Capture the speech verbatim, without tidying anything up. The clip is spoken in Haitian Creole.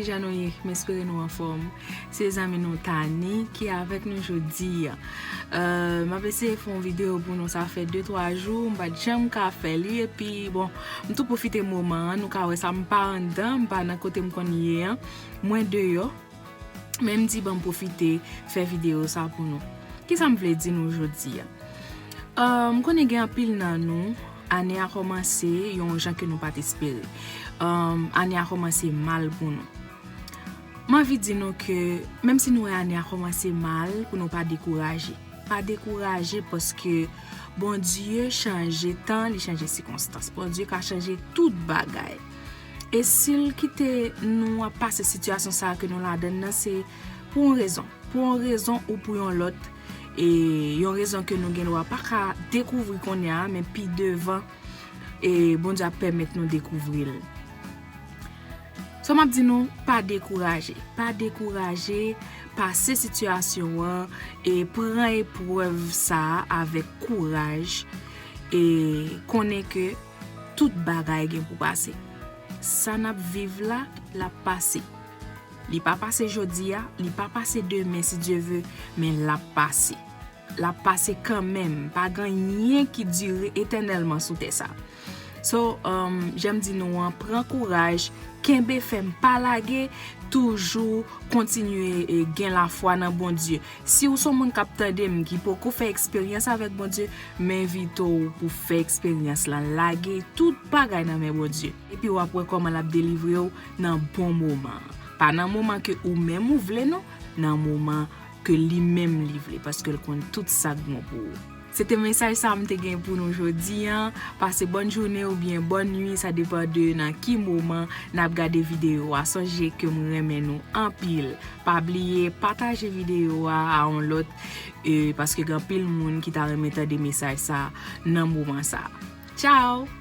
Jan nou ye, m espere nou anfòm. Se zanmi nou Tani ki avèk nou jodi a. Euh, m ap eseye fè yon videyo pou nou, sa fè de twa jou, m pa t janm ka fè li, epi bon, m tou pwofite moman an, nou ka wè sa, m pa anndan, m pa nan kote m konn ye an, mwen deyò, men m di ban m pwofite fè videyo sa pou nou. Kisa m vle di nou jodi a? Euh, m konnen gen anpil nan nou, ane a kòmanse yon jan ke nou pa t espere. Euh, ane a kòmanse mal pou nou. M anvi di nou ke, menm si nou wè ane a kòmanse mal, pou nou pa dekouraje. Pa dekouraje paske Bondye chanje tan, li chanje sikonstans. Bondye ka chanje tout bagay. E si l kite nou ap pase sitiyasyon sa a ke nou ladann nan, se pou yon rezon. Pou yon rezon ou pou yon lòt. E yon rezon ke nou gen dwa pa ka dekouvri kounye a, men pi devan, e Bondye ap pèmèt nou dekouvri l. So, m ap di nou, pa dekouraje. Pa dekouraje, pase sitiyasyon an, e pran eprèv sa a avèk kouraj, e konnen ke tout bagay gen pou pase. Sa n ap viv la, l ap pase. Li pa pase jodi a, li pa pase demen, si Dye ve, men l ap pase. L ap pase kanmenm. Pa gen anyen ki dire etènèlman sou tè sa. So, um, jan m di nou an, pran kouraj, kenbe fèm, pa lage, toujou kontinye, e, gen lafwa nan Bondye. Si w se yon moun k ap tande m, ki poko fè eksperyans avèk Bondye, m envite w pou fè eksperyans lan. Lage tout bagay nan men Bondye. Epi w ap wè kòman l ap delivre w nan bon moman an. Pa nan moman ke ou menm ou vle, non, nan moman ke li menm li vle, paske l konn tout sa k bon pou ou. Se te mesaj sa a m te gen pou nou jodi a. Pase bòn jounen oubyen bòn nuit, sa depann de nan ki moman n ap gade videyo a. Sonje ke m renmen nou anpil. Pa bliye pataje videyo a a yon lòt, e, paske gen anpil moun ki ta renmen tande mesaj sa a nan moman sa a. Tchao!